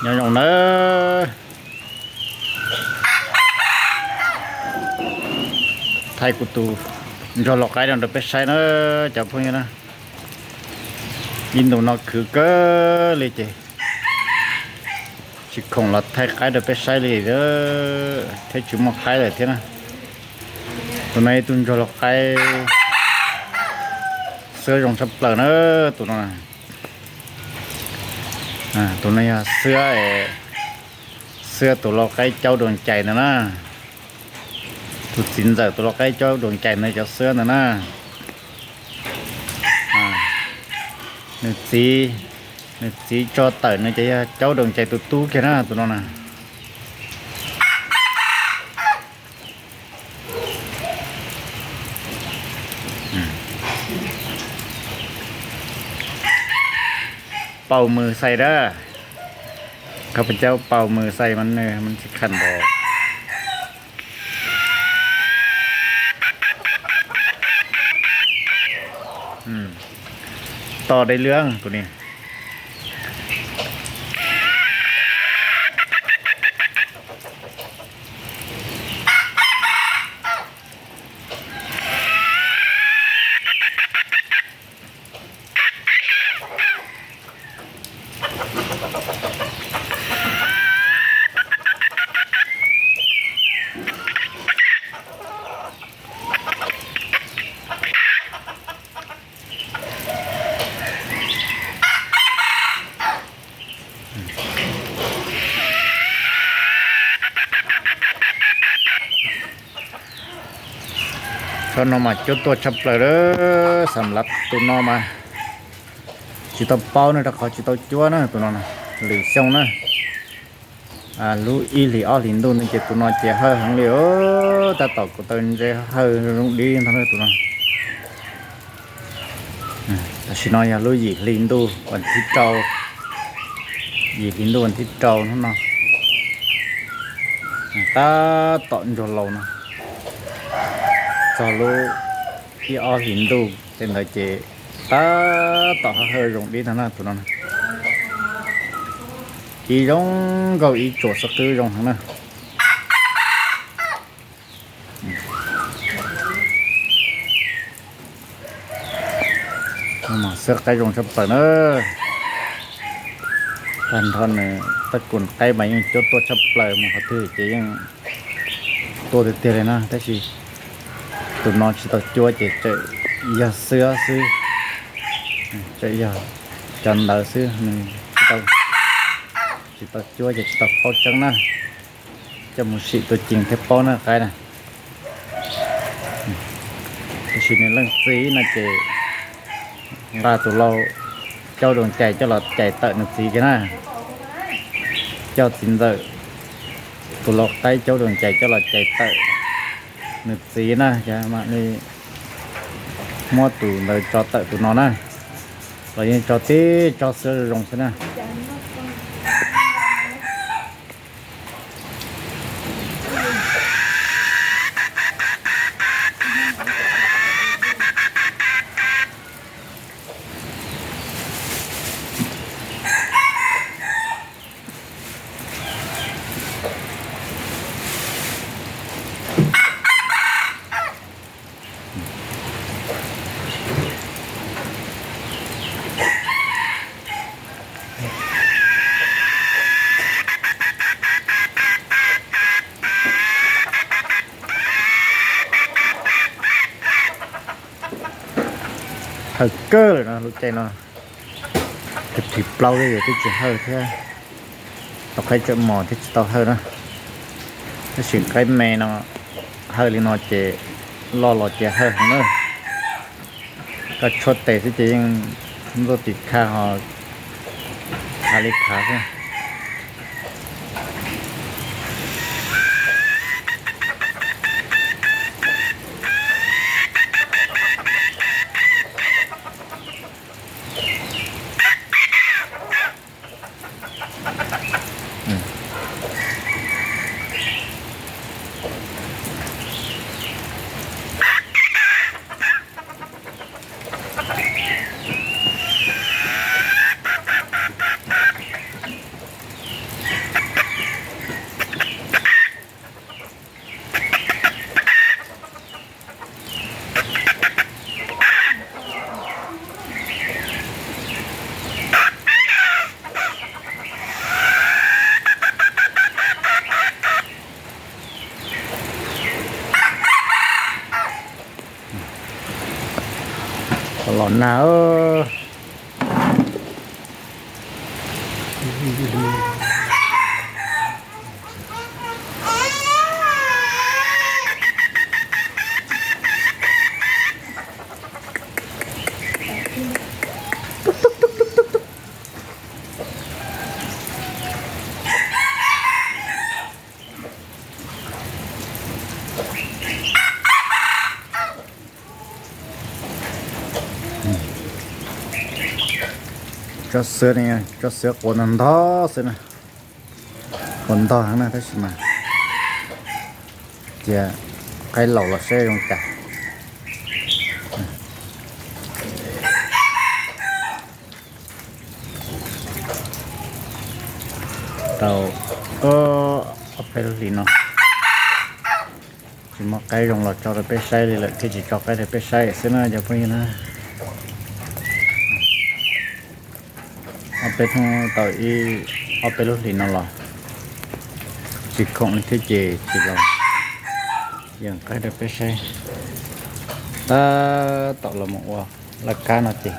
Nyob zoo nawb. Thaij kuv tus ntsuag lau qaib no rau peb saib na, cov phooj ywg na. Ib ntus no khwv kawg li ces tsis khoom los thaij qaib rau peb saib li thiab tsis muaj qaib lawm thiab na. Tus no ib tug ntsuag lau qaib xwab zoo tshaj plaws na, tus no. Tus no yog xwab, xwab tus lau qaib caub doog cais ntawd na. Tus txiv ntxawm tus lau qaib caub doog cais ntawd cov xwab ntawd na. Nws txiv, nws txiv tso tawm nws ces yog caub doog cais tus tub kiag na tus no na. Pau mws xais dab, khab pab caub pau mws xais mas nws mas tsis kham npaum. To deb lwb tus ni. Tsob no mas cuab tuaj tshaj plaws lawm, xam lav tus no mas tsis tau paub na rau qhov tsis tau cuab na tus no, lwm xyoo na. Lub ib hlis ob hlis ntuj no ces tus no ces hawj heev li, tab tom kuv taw ntse hawj zoo dib ntag tus no. Tam sim no yog lub yim hli ntuj vas thib rau, yim hli ntuj vas thib rau hnub no. Tab tom ntsuag laus no, txog lub ib ob hlis ntuj tej ntawd ces tab tom hawj hawj zoo dib ntag na tus no. Ib zoo nkauj ib tsuam xwb qwb zoo heev na. Xwb qaib zoo tshaj plaws na. Tag nrho nws taj kum qaib mas yeej cuab tuaj tshaj plaws, mus qhov twg ces yeej tuaj tiag tiag li na. Tab sis tus no tsis tau cuab ces tseem yog xwb xwb, tseem yog cov ntawd xwb, nws tsis tau cuab ces tsis tau paub tseeb na. Coj mus sim tua ceev thiaj paub na qaib na. Tab sis nws leej txiv no ces nqa tus lau caub doog cais coj los cais tawm nws txiv kiag na. Coj txiv ntxawm tus lau qaib caub doog cais coj los cais tawm nws txiv na, ces mam li muab tus ntawd tso tawm tus no na. Los yeej tso tib tsob xwb zoo xwb na. Hawj kawg lawm no, lub caij no, tus thib plaub li twb tsis hawj thiab. Tau qaib tsawm mos thiab tsis tau hawj na. Tab sis qaib me no hawj li no ces loj los ces hawj heev na. Koj tshuab tes xwb ces yeej ntxuaj tim khaj ho khav li khav xwb. Tom nag. Tsob xwb ne, tsob xwb quav ntog ntog xwb na. Quav ntog heev na tab sis mas cia qaib laus los saib zoo cas. Tau ob peb lub hlis no tsis muaj qaib zoo los tso rau peb saib li lawm thiaj tsis tso qaib rau peb saib xwb na cov phooj ywg na. Ob peb hnub tau ib ob peb lub hlis no los tsis khoom li thiab ces tsis los yeem qaib rau peb saib. Tab tom los mus ua laj kab no ces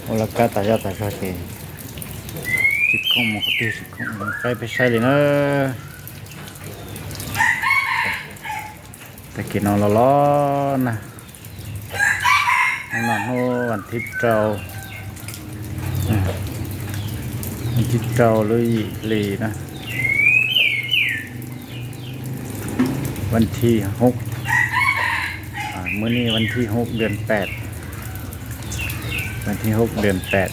ua laj kab tas zog tas zog ces tsis khoom mus qhov twg tsis khoom qaib peb saib li na. Tag kis no los los nag, hnub no hnub vas thib rau, vas thib rau lub yim hli na, vas thib hub, mus ni vas thib hub dim pem, vas thib hub dim pem.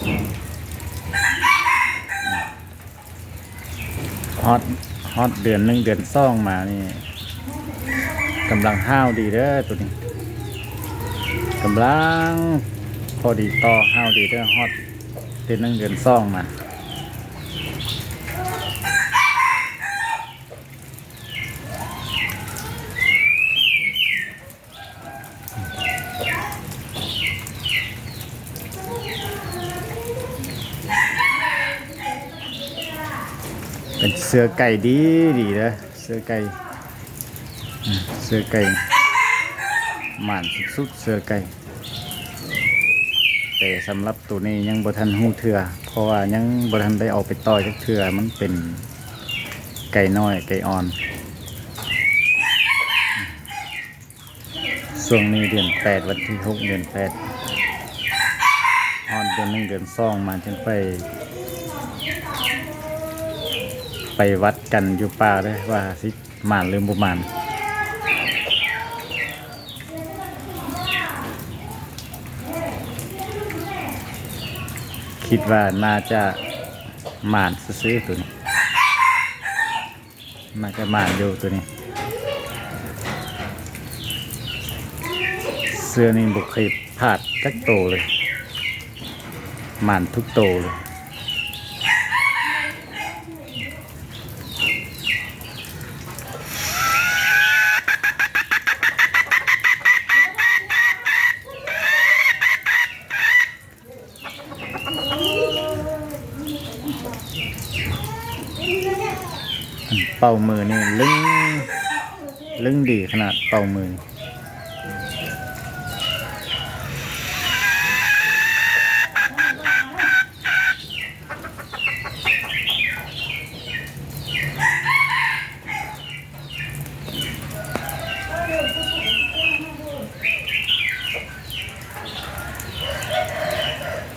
Hot, hot dim neej dim xooj mas ni, kam laj hauj di lawm tus ni, kam laj pho di to hauj di lawm hot dim neej dim xooj mas. Xwb kaim di di lawm, xwb kaim, xwb kaim, mam xub xwb kaim. Tes xam lab tus ni yeej npau than hu thwm,เพราะว่า yeej npau than peb au peb to cov thwm, mas pem kaim no kaim on. Xyoo ni dim pem vas thib hub dim pem, hot dim neej dim xooj mas tseem pais, pais vaj kan yus pas lawm vas xib mam lwm npus mas. Khib vaj nas cas mam xwb xwb tus ni, nas cas mam yus tus ni. Xwb ni npus qhis pham kab tus li, mam thub tus li. Paus mws ni leeb, leeb dim qhov na paus mws.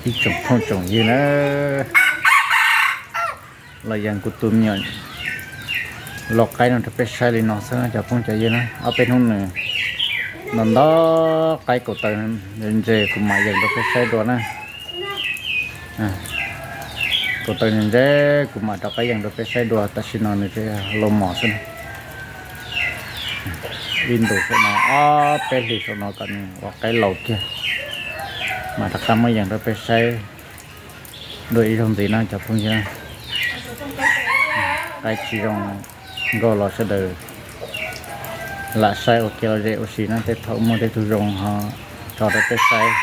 Ib tsoom phooj tsoom ywg na, los yeej kuv tus me nyuam los qaib no rau peb saib li no xwb cov phooj cov ywg na. Ob peb hnub nws nto nto qaib kaum tawm ntse kuv mam yeem rau peb saib dua na. Kaum tawm ntse kuv mam rov qab yeem rau peb saib dua, tam sim no nws tseem los mos xwb na. Ib ntus saum no ob peb hlis saum no kom nws ua qaib laus kiag, mam rov qab muab yeem rau peb saib dua ib zaug ntxiv no cov phooj ywg na. Qaib tsis zoo nkauj los sawv daws lam saib ua kev lom zem ua si na, tej thaum muaj tej tug zoo ho tso rau peb saib.